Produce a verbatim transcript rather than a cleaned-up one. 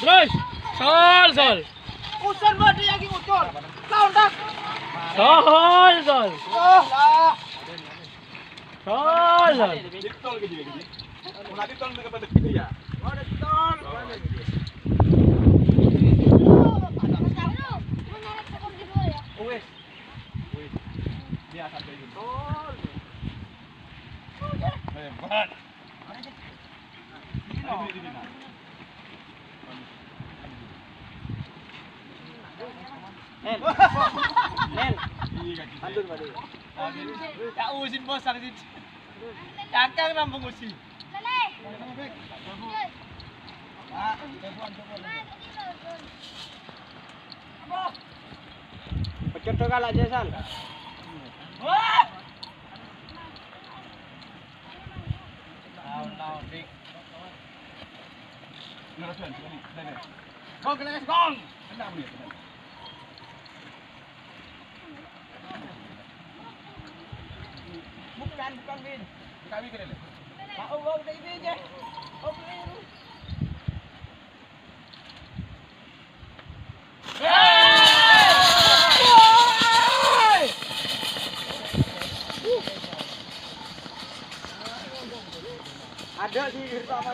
Terus. Sol, sol. Usan badi lagi ngucur. Lawan dak. Sol, sol. Oh, lah. Sol, sol. Ditol ke dia, ke dia. Mau ditol ke tempat itu ya? Oh, ada tol. Oh, iya. Wes. Wes. Biasa kayak gitu. Hebat. Nen. Nen. Aduh, aduh. Kak Usin bos, Kak Usin. Cangkang nampung Usin. Pecet tuh kalah Jason. Wah! Lawan, lawan, Dik. Gong, Gong. Kena, kena. Bukan, bukan, Win. Bukan, Win, kena. Mau, mau, udah ini aja. Oke. Ada di Irta apa?